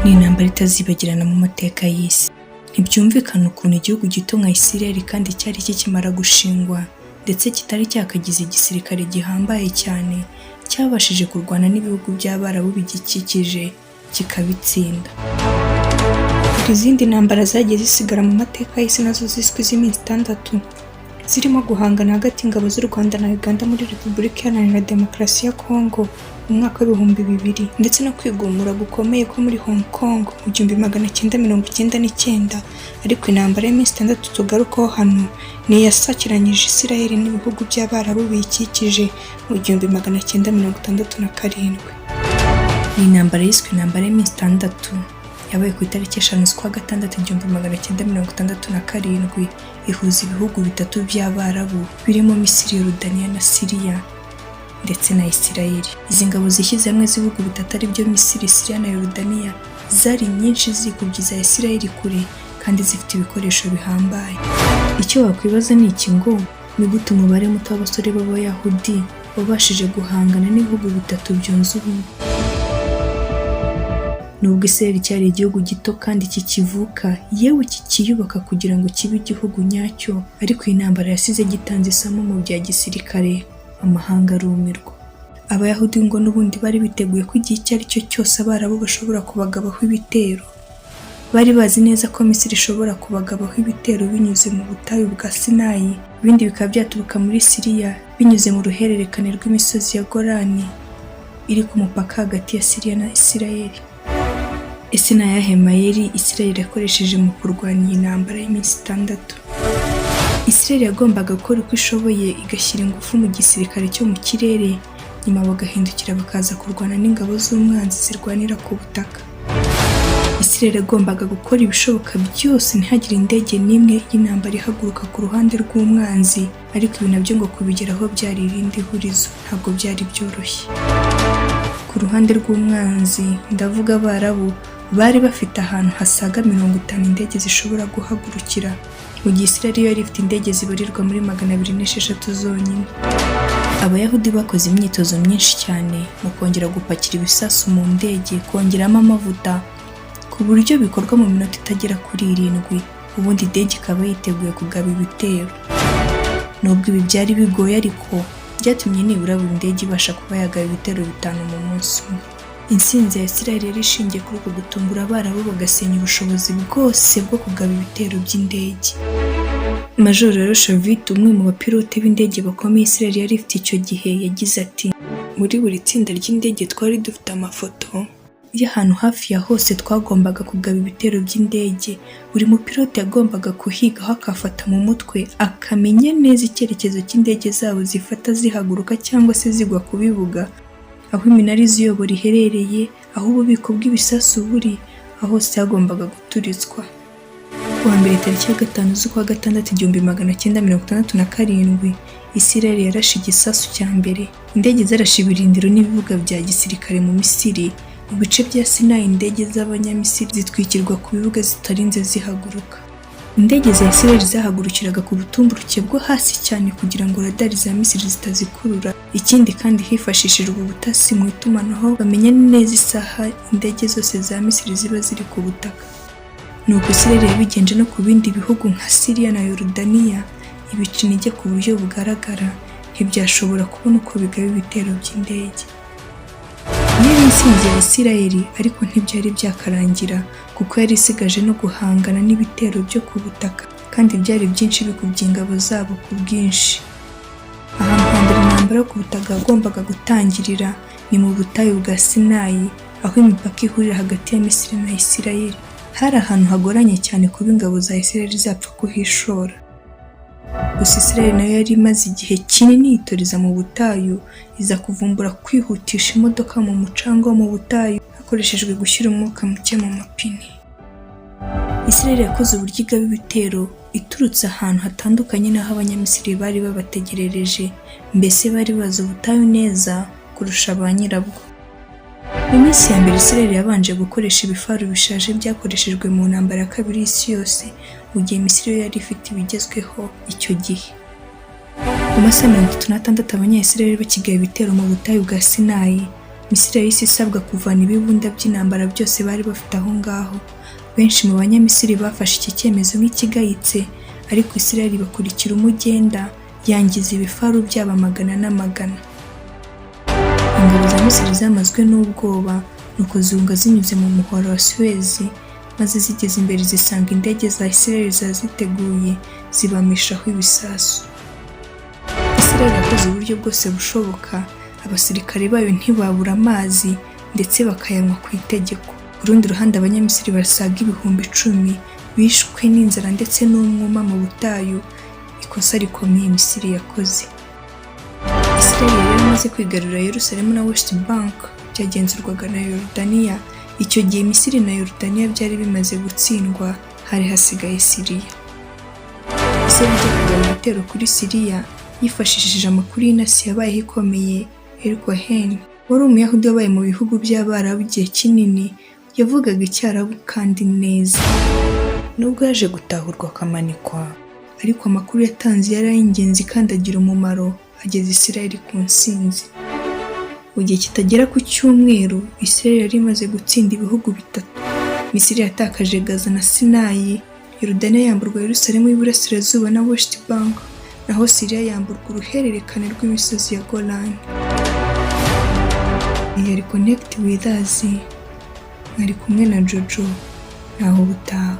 Ni intambara itazibagirana mu mateka y'isi. Ntibyumvikana ukuntu igihugu gito nka Israel, kandi cyari kikimara gushingwa ndetse kitari cyakagize igisirikare gihambaye cyane, cyabashije kurwana n'ibihugu by'Abarabu bigikikije kikabitsinda. Hari izindi ntambara zagiye zisigara mu mateka y'isi nazo ziswe iz'iminsi 6, zirimo guhangana hagati y'ingabo z'u Rwanda na Uganda muri Repubulika Iharanira Demokarasi ya Kongo mu mwaka w'2000, ndetse no kwigumura gukomeye ko muri Hong Kong mu 1999. Ariko intambara y'iminsi 6 tugarukaho hano ni iyasakiranyije Israel n'ibihugu by'Abarabu biyikikije mu 1967. Ni intambara yiswe intambara y'iminsi 6, yabaye ku itariki 5 z'ukwa gatandatu 1967, ihuza ibihugu bitatu by'Abarabu birimo Misiri, Yorodaniya na Siriya ndetse na Israel. Izi ngabo zishyize hamwe z'ibihugu bitatu, aribyo Misiri, Siriya na Yorodaniya, zari nyinshi zikubye iza Israel kure kandi zifite ibikoresho bihambaye. Icyo wakwibaza ni iki ngo: ni gute umubare muto w'abasore b'Abayahudi wabashije guhangana n'ibihugu bitatu byunze ubumwe? Nubwo Israel cyari igihugu gito kandi kikivuka, yewe kikiyubaka kugira ngo kibe igihugu nyacyo, ariko iyi ntambara yasize gitanze isomo mu bya gisirikare, amahanga arumirwa. Abayahudi ngo n'ubundi bari biteguye ko igihe icyo ari cyo cyose Abarabu bashobora kubagabaho ibitero. Bari bazi neza ko Misiri ishobora kubagabaho ibitero binyuze mu butayu bwa Sinayi, ibindi bikaba byaturuka muri Siriya binyuze mu ruhererekane rw'imisozi ya Golani iri ku mupaka hagati ya Siriya na Israel. Ese ni ayahe mayeri Israel yakoresheje mu kurwanya iyi ntambara y'iminsi 6? Israel yagombaga gukora uko ishoboye igashyira ingufu mu gisirikare cyo mu kirere, nyuma bagahindukira bakaza kurwana n'ingabo z'umwanzi zirwanira ku butaka. Israel yagombaga gukora ibishoboka byose ntihagire indege n'imwe y'intambara ihaguruka ku ruhande rw'umwanzi, ariko ibi nabyo ngo kubigeraho byari irindi hurizo, ntabwo byari byoroshye. Ku ruhande rw'umwanzi, ndavuga Abarabu, bari bafite ahantu hasaga 50 indege zishobora guhagurukira, mu gihe Israel yo yari ifite indege zibarirwa muri 206 zonyine. Abayahudi bakoze imyitozo myinshi cyane mu kongera gupakira ibisasu mu ndege, kongeramo amavuta, ku buryo bikorwa mu minota itagera kuri 7, ubundi indege ikaba yiteguye kugaba ibitero. Nubwo ibi byari bigoye ariko, byatumye nibura buri ndege ibasha kuba yagaba ibitero bitanu mu munsi umwe. Intsinzi ya Israel yari ishingiye kuri uku gutungura Abarabu bagasenya ubushobozi bwose bwo kugaba ibitero by'indege. Major Rero Shavit, umwe mu bapilote b'indege bakomeye Israel yari ifite icyo gihe, yagize ati: "Muri buri tsinda ry'indege twari dufite amafoto y'ahantu hafi ya hose twagombaga kugaba ibitero by'indege. Buri mupilote yagombaga kuhigaho, akafata mu mutwe, akamenya neza icyerekezo cy'indege zabo zifata zihaguruka cyangwa se zigwa ku bibuga, aho iminara iziyobora iherereye, aho ububiko bw'ibisasu buri, aho hose hagombaga guturitswa." Kuwa mbere tariki ya 5 z'ukwa gatandatu 1967, Israel yarashe igisasu cya mbere. Indege zarashe ibirindiro n'ibibuga bya gisirikare mu Misiri. Mu bice bya Sinayi, indege z'Abanyamisiri zitwikirwa ku bibuga zitarinze zihaguruka. Indege za Israel zahagurukiraga ku butumburuke bwo hasi cyane kugira ngo radari za Misiri zitazikurura. Ikindi kandi, hifashishijwe ubutasi mu itumanaho, bamenya neza isaha indege zose za Misiri ziba ziri ku butaka. Nuko Israel yabigenje no ku bindi bihugu nka Syria na Yorodaniya, ibica intege ku buryo bugaragara, ntibyashobora kubona uko bigaba ibitero by'indege. Yari intsinzi ya Israel, ariko ntibyari byakarangira, kuko yari isigaje no guhangana n'ibitero byo ku butaka, kandi byari byinshi bikubye ingabo zabo ku bwinshi. Ahantu hambere intambara yo ku butaka yagombaga gutangirira ni mu butayu bwa Sinayi, aho imipaka ihurira hagati ya Misiri na Israel. Hari ahantu hagoranye cyane kuba ingabo za Israel zapfa kuhishora. Gusa Israel nayo yari imaze igihe kinini yitoreza mu butayu, iza kuvumbura kwihutisha imodoka mu mucanga wo mu butayu hakoreshejwe gushyira umwuka muke mu mapine. Israel yakoze uburyo igaba ibitero iturutse ahantu hatandukanye n'aho Abanyamisiri bari babategerereje, mbese bari bazi ubutayu neza kurusha ba nyirabwo. Mu minsi ya mbere, Israel yabanje gukoresha ibifaru bishaje byakoreshejwe mu ntambara ya kabiri y'isi yose, mu gihe Misiri yo yari ifite ibigezweho icyo gihe. Mu masaha 36 Abanya-Israel bakigaba ibitero mu butayu bwa Sinayi, Misiri yahise isabwa kuvana ibibunda by'intambara byose bari bafite aho ngaho. Benshi mu Banyamisiri bafashe iki cyemezo nk'ikigayitse, ariko Israel bakurikira umugenda, yangiza ibifaru byabo amagana n'amagana. Ingabo za Misiri zamazwe n'ubwoba, nuko zihunga zinyuze mu muhora wa Suez, maze zigeze imbere zisanga indege za Israel zaziteguye, zibamishaho ibisasu. Israel yakoze uburyo bwose bushoboka, abasirikare bayo ntibabura amazi ndetse bakayanywa ku itegeko. Ku rundi ruhande, Abanyamisiri basaga 10,000 bishwe n'inzara ndetse n'umwuma mu butayu, ikosa rikomeye Misiri yakoze. Israel yari yaramaze kwigarurira Yerusalemu na West Bank byagenzurwaga na Yorodaniya. Icyo gihe Misiri na Yorodaniya byari bimaze gutsindwa, hari hasigaye Siriya. Israel ijya kugaba ibitero kuri Siriya, yifashishije amakuru y'intasi yabayeho ikomeye, Eli Cohen, wari Umuyahudi wabaye mu bihugu by'Abarabu igihe kinini, yavugaga Icyarabu kandi neza. Nubwo yaje gutahurwa akamanikwa, ariko amakuru yatanze yari ay'ingenzi kandi agira umumaro, ageza Israel ku ntsinzi. Mu gihe kitagera ku cyumweru, Israel yari imaze gutsinda ibihugu bitatu. Misiri yatakaje Gaza na Sinayi, Yorodaniya yamburwa Yerusalemu y'Iburasirazuba na West Bank, naho Siriya yamburwa uruhererekane rw'imisozi ya Golan. Yari Connect with us, mwari kumwe na Jojo, naho ubutaha.